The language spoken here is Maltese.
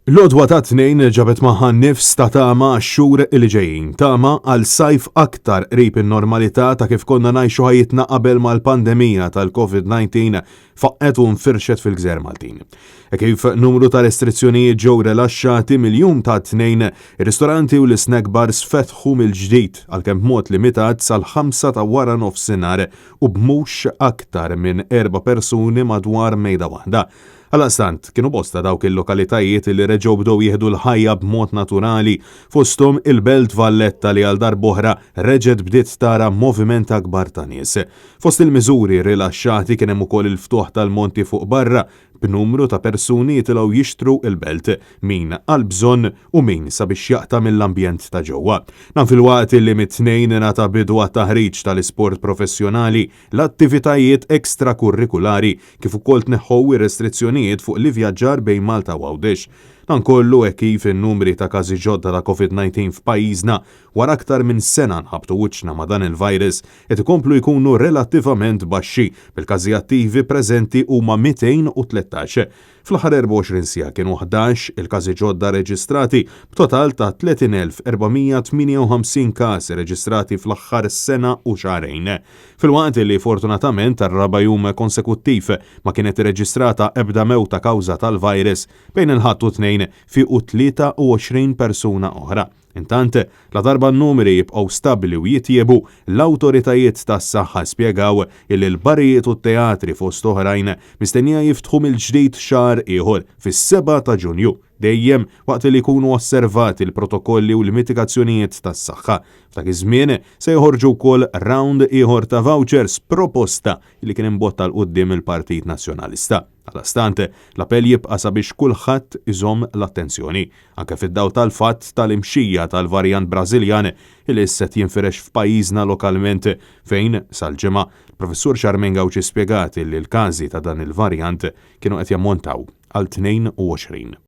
L-għodwa tat-Tnejn ġabet magħha nifs ta' tama għax-xhur li ġejjin. Tama għal sajf aktar qrib in-normalità ta' kif konna ngħixu ħajjitna qabel ma l-pandemija tal-COVID-19 faqqgħet u nfirxet fil-gżejjer Maltin. E kif numru ta' restrizzjonijiet ġew relaxxati mill-jum tat-Tnejn, ir-ristoranti u l-isnack bars fetħu mill-ġdid għalkemm b'mod limitat sal-ħamsa ta' wara nofsinhar u b'mhux aktar minn erba' persuni madwar mejda waħda. Għaldaqstant, kienu bosta dawk il-lokalitajiet li reġgħu bdew jieħdu l-ħajja b'mod naturali, fosthom il-Belt Valletta li għal darb'oħra reġgħet bdiet tara moviment akbar ta' nies. Fost il-miżuri rilaxxati kien hemm ukoll il-ftuħ tal-monti fuq barra, b'numru ta' persuni jitilgħu jixtru l-Belt, min għall-bżonn u min sabiex jaqta' mill-ambjent ta' ġewwa. Dan filwaqt li mit-Tnejn ingħata bidu għat-taħriġ tal-isport professjonali, l-attivitajiet ekstrakurrikulari kif ukoll tneħħow ir-restrizzjonijiet fuq l-ivvjaġġar bejn Malta u Għawdex. Dan kollu hekk kif in-numri ta' każi ġodda ta' Covid-19 f'pajjiżna wara aktar minn sena nħabbtu wiċċna ma' dan il-virus qed ikomplu jkunu relattivament baxxi, bil-każi attivi preżenti huma 213. Fl-aħħar 24 siegħa kienu 11 il-każi ġodda reġistrati, b'total ta' 30,458 każ irreġistrati fl-aħħar sena u xahrejn. Filwaqt li fortunatament għar-raba' jum konsekuttiv ma kienet irreġistrata ebda mewta kawża tal-virus, bejn il-Ħadd u t-Tnejn fiequ 23 persuna oħra. Intant, ladarba n-numri jibqgħu stabbli u jitjiebu, l-awtoritajiet tas-saħħa spjegaw illi l-barijiet u t-teatri fost oħrajn mistennija jiftħu mill-ġdid xahar ieħor, fis-7 ta' Ġunju, dejjem waqt li jkunu osservati l-protokolli u l-mitigazzjonijiet tas-saħħa. F'dak iż-żmien se joħorġu wkoll round ieħor ta' vouchers proposta li kien imbotta 'l quddiem il-Partit Nazzjonalista. Għaldaqstant, l-appell jibqa' sabiex kulħadd iżomm l-attenzjoni, anke fid-dawl tal-fatt tal-imxija tal-varjant Brażiljan li issa qed jinfirex f'pajjiżna lokalment fejn, sal-Ġimgħa, l-Professur Charmaine Gauci spjegat li l-każi ta' dan il-varjant kienu qed jammontaw għal 22.